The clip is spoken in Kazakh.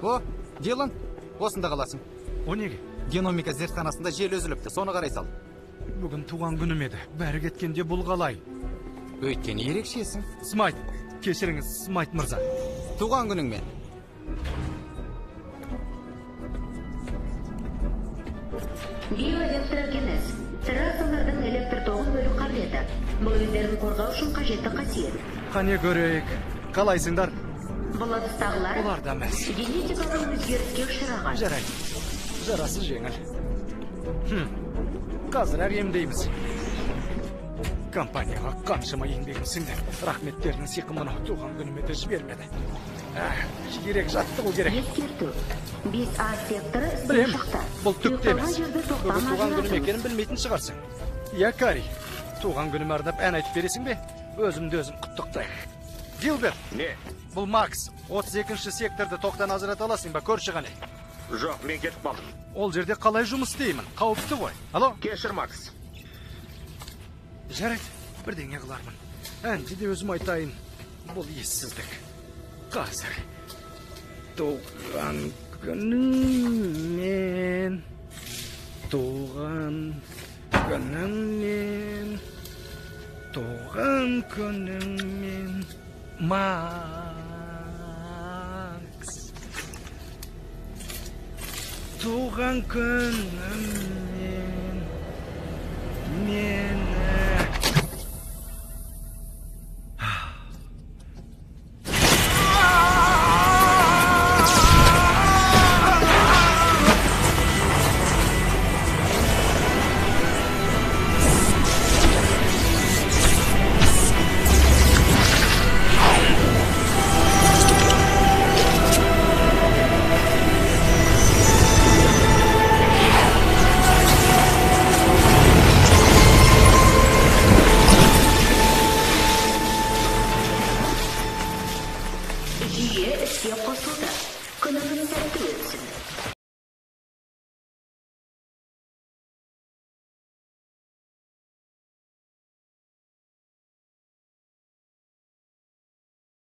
О, Дилан, осында қаласың. О неге? Геномика зертханасында жел үзіліпті, соны қарай сал. Бүгін туған күнім еді. Бәрі кеткенде бұл қалай? Өйткені ерекшесің. Смайт, кешіріңіз, Смайт мырза. Туған күніңмен. Биоэлектрогенез. Тірі ағзалардың электр тоғын бөлу қабілеті. Бұл өздерін қорғау үшін қажетті қасиет. Қане көрейік. Қалайсыңдар? Бұл ыдыстағылар Бұлар да мәз. генетикалық өзгеріске ұшыраған. Жарайды. Жарасы жеңіл. Қазір-ақ емдейміз. Компанияға қаншама еңбегім сіңді. Рахметтерінің сиқы мынау туған күніме де жібермеді. Жиірек жаттығу керек. Ескерту. 5А секторы іске Білем, шықты. бұл түк те емес. Ұйықталған жерде тоқтан Бүгін туған күнім ажыратыңыз. екенін білмейтін шығарсың. Иә, Кари, туған күніме арнап ән айтып бересің бе? Өзімді өзім құттықтаймын. Гилберт, Не? бұл Макс, 32-ші секторды тоқтан ажырата аласың ба? Көрші қане. Жоқ, мен кетіп қалдым. Ол жерде қалай жұмыс істеймін? Қауіпті ғой. Алло? Кешір, Макс. Жарайды, бірдеңе қылармын. Әнді де өзім айтайын. Бұл ессіздік. Қазір. Туған күніңмен, туған күніңмен, туған күніңмен, Макс. Туған күніңмен мені. Жүйе іске қосылды. Күніңіз сәтті өтсін.